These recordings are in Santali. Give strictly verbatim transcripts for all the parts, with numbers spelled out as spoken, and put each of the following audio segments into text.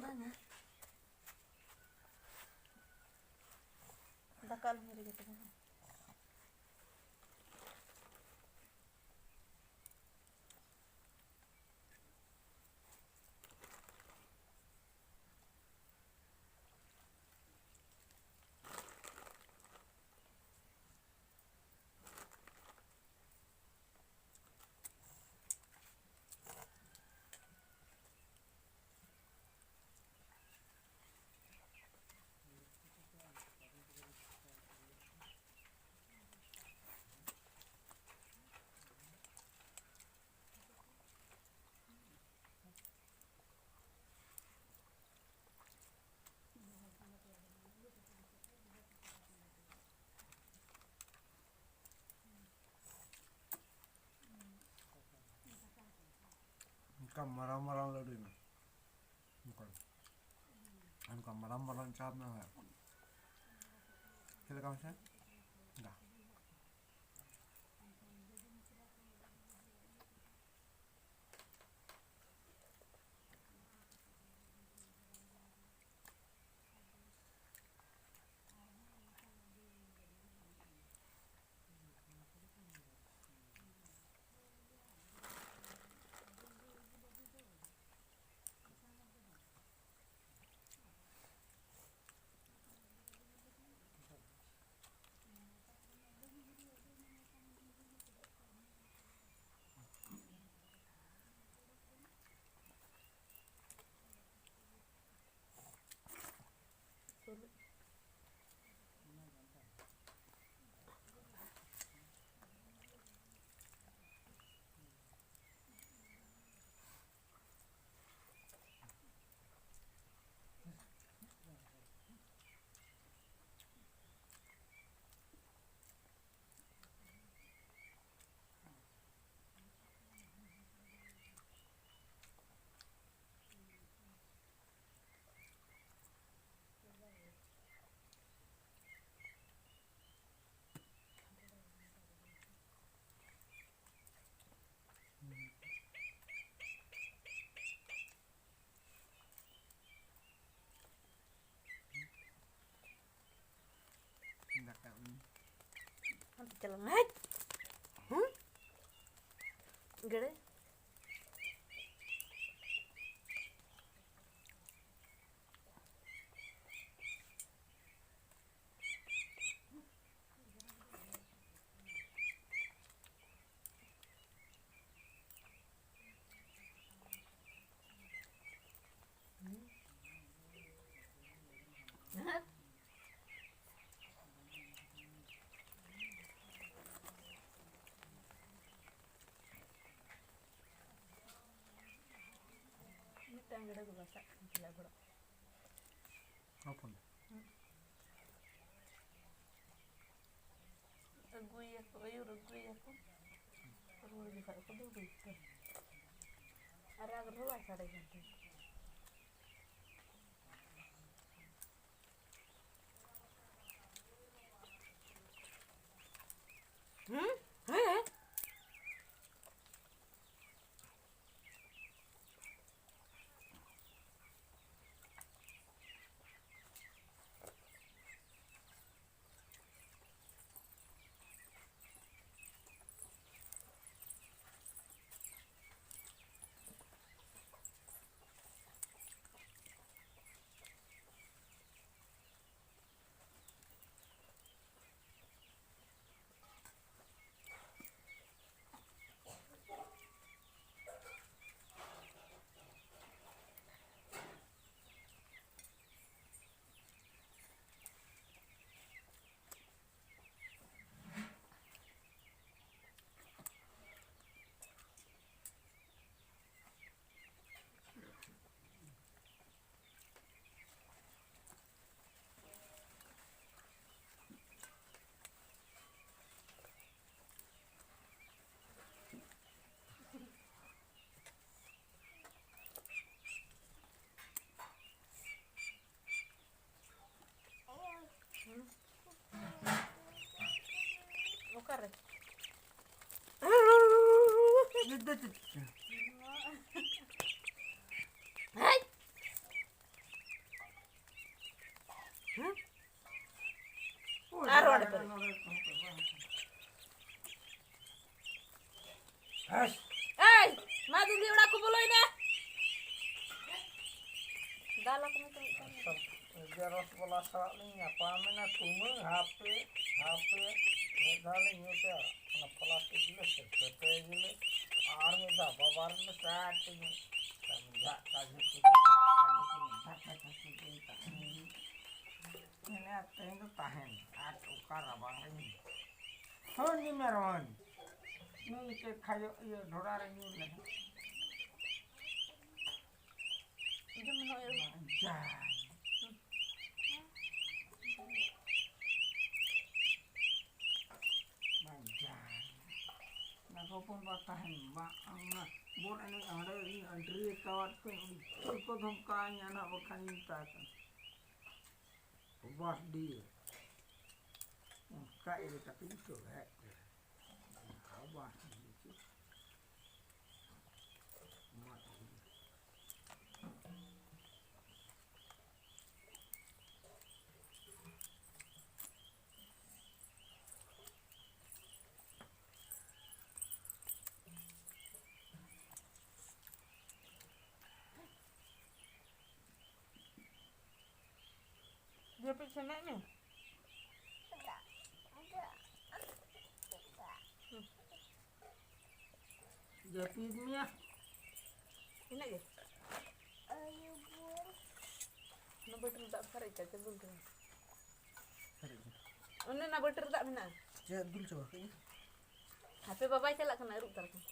ᱵᱟᱝᱟ᱾ ᱫᱟᱠᱟ ᱟᱞᱚᱢ ᱦᱤᱨᱤᱡᱟ ᱛᱚᱵᱮ᱾ ᱚᱱᱠᱟ ᱢᱟᱨᱟᱝ ᱢᱟᱨᱟᱝ ᱞᱟᱹᱰᱩᱭ ᱢᱮ᱾ ᱚᱱᱠᱟ, ᱚᱱᱠᱟ ᱢᱟᱨᱟᱝ ᱢᱟᱨᱟᱝ ᱪᱟᱯ ᱢᱮ᱾ ᱪᱮᱫ ᱞᱮᱠᱟ ᱢᱟᱥᱮ? ᱫᱟ᱾ ᱦᱮᱡ᱾ ᱦᱩᱸ? ᱜᱮᱰᱮ᱾ ᱢᱤᱫᱴᱟᱝ ᱜᱮᱰᱮ ᱫᱚ ᱵᱟᱥᱟᱜ ᱠᱟᱱ ᱛᱟᱞᱮᱭᱟ ᱜᱚᱲᱚ᱾ ᱦᱚᱯᱚᱱ᱾ ᱟᱹᱜᱩᱭᱟᱠᱚ, ᱟᱹᱭᱩᱨ ᱟᱹᱜᱩᱭᱟᱠᱚ᱾ ᱨᱩᱣᱟᱹᱲ ᱡᱚᱠᱷᱚᱡ ᱠᱚ ᱫᱟᱹᱲ ᱟᱹᱜᱩᱭᱟᱠᱚ᱾ ᱟᱨ ᱨᱟᱜ ᱨᱮᱦᱚᱸ ᱵᱟᱭ ᱥᱟᱰᱮ ᱠᱟᱱ ᱛᱟᱦᱮᱸᱫ᱾ ᱦᱩᱸ? ᱦᱮᱸ᱾ ᱚᱠᱟᱨᱮ? ᱦᱮᱸ? ᱟᱨ ᱚᱸᱰᱮ ᱯᱮᱨᱮᱡ᱾ ᱦᱮᱸᱥ᱾ ᱮᱭ, ᱢᱟ ᱫᱤᱫᱤ ᱚᱲᱟᱜ ᱠᱚ ᱵᱚᱞᱚᱭ ᱢᱮ᱾ ᱫᱟᱞ ᱟᱠᱚ ᱢᱮ ᱛᱚ ᱢᱤᱫᱴᱟᱝ᱾ ᱟᱪᱪᱷᱟ, ᱡᱮ ᱨᱚᱥᱜᱚᱞᱟ ᱥᱟᱞᱟᱜ ᱞᱤᱧ ᱧᱟᱯᱟᱢ ᱮᱱᱟ, ᱠᱩᱢᱟᱹᱝ, ᱦᱟᱯᱮ, ᱦᱟᱯᱮ, ᱢᱤᱫ ᱫᱷᱟᱣ ᱞᱤᱧ ᱧᱩ ᱠᱮᱭᱟ, ᱚᱱᱟ ᱯᱞᱟᱥᱴᱤᱠ ᱜᱤᱞᱟᱹᱥ ᱨᱮ ᱯᱮᱯᱮ ᱜᱤᱞᱟᱹᱥ, ᱟᱨ ᱢᱤᱫ ᱫᱷᱟᱣ ᱵᱟᱵᱟ ᱨᱮ ᱢᱮᱥᱟ ᱟᱹᱛᱤᱧ, ᱡᱷᱟᱜ ᱠᱟᱡᱷᱩ ᱠᱚ, ᱡᱷᱟᱜ ᱠᱟᱡᱷᱩ ᱠᱚ, ᱡᱷᱟᱜ ᱠᱟᱡᱷᱩ ᱠᱚ, ᱛᱟᱦᱮᱱ᱾ ᱢᱮᱱᱮᱫ ᱛᱮᱦᱮᱧ ᱫᱚ ᱛᱟᱦᱮᱱ, ᱟᱨ ᱚᱠᱟ ᱨᱟᱵᱟᱝ ᱨᱮ ᱧᱩ᱾ ᱦᱳᱭ, ᱩᱱᱤ ᱢᱮᱨᱚᱢ᱾ ᱱᱩᱭ ᱪᱮᱫ ᱠᱷᱟᱡᱚ ᱤᱭᱟᱹ ᱰᱷᱚᱲᱟ ᱨᱮ ᱧᱩᱨ ᱞᱮᱱᱟ᱾ ᱡᱮᱢᱚᱱ ᱱᱚᱜᱼᱚᱭ ᱡᱟᱭ᱾ ᱵᱟᱝ ᱡᱟᱭ᱾ ᱚᱱᱟ ᱠᱚ ᱦᱚᱯᱚᱱ ᱵᱟ ᱛᱟᱦᱮᱱ, ᱵᱟ, ᱚᱱᱟ ᱵᱚᱞ ᱮᱱᱮᱡ ᱦᱟᱸᱰᱮ ᱤᱧ entry ᱟᱠᱟᱣᱟᱫ ᱠᱚᱣᱟᱧ, ᱩᱱᱠᱩ ᱠᱚ ᱫᱷᱚᱢᱠᱟᱣᱤᱧᱟ ᱱᱟᱜ, ᱵᱟᱠᱷᱟᱱ ᱤᱧ ᱢᱮᱛᱟ ᱠᱚᱣᱟ᱾ ᱵᱟᱥ ᱰᱤ ᱚᱱᱠᱟ ᱤᱭᱟᱹ ᱠᱟᱛᱮ ᱤᱧ ᱪᱚᱲᱦᱟᱭᱮᱫ ᱠᱚᱣᱟ᱾ ᱟᱨ ᱵᱟᱥ ᱰᱤ ᱪᱮ ᱢᱟᱫ ᱰᱤ᱾ ᱡᱟᱹᱯᱤᱫ ᱥᱟᱱᱟᱭᱮᱫ ᱢᱮᱭᱟ? ᱡᱟᱹᱯᱤᱫ ᱢᱮᱭᱟ᱾ ᱤᱱᱟᱹᱜ ᱜᱮ? ᱚᱱᱟ ᱵᱟᱹᱴᱤ ᱨᱮ ᱫᱟᱜ ᱯᱮᱨᱮᱡ ᱠᱟᱜ ᱪᱚ, ᱫᱩᱞ ᱠᱟᱜ ᱢᱮ᱾ ᱥᱟᱹᱨᱤ ᱜᱮ᱾ ᱚᱱᱮ ᱚᱱᱟ ᱵᱟᱹᱴᱤ ᱨᱮ ᱫᱟᱜ ᱢᱮᱱᱟᱜᱼᱟ᱾ ᱪᱮᱫ ᱫᱩᱞ ᱪᱟᱵᱟ ᱠᱟᱜ ᱤᱧ? ᱦᱟᱯᱮ, ᱵᱟᱵᱟᱭ ᱪᱟᱞᱟᱜ ᱠᱟᱱᱟ, ᱟᱹᱨᱩᱵ ᱛᱟᱨᱟ ᱠᱟᱱᱟ᱾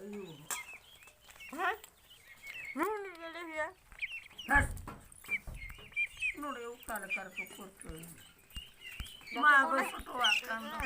ᱟᱭᱳ᱾ ᱦᱮᱸ? ᱱᱩᱱ ᱜᱮᱞᱮ ᱦᱩᱭᱟ᱾ ᱦᱮᱸ᱾ ᱱᱚᱰᱮ ᱚᱠᱟ ᱞᱮᱠᱟ ᱨᱮᱠᱚ ᱯᱟᱹᱨᱠᱟᱹᱣ ᱮᱱᱟ? ᱢᱟ ᱵᱟᱠᱚ ᱵᱟᱹᱧ ᱯᱷᱳᱴᱳᱣᱟᱜ ᱠᱟᱱ ᱫᱚ᱾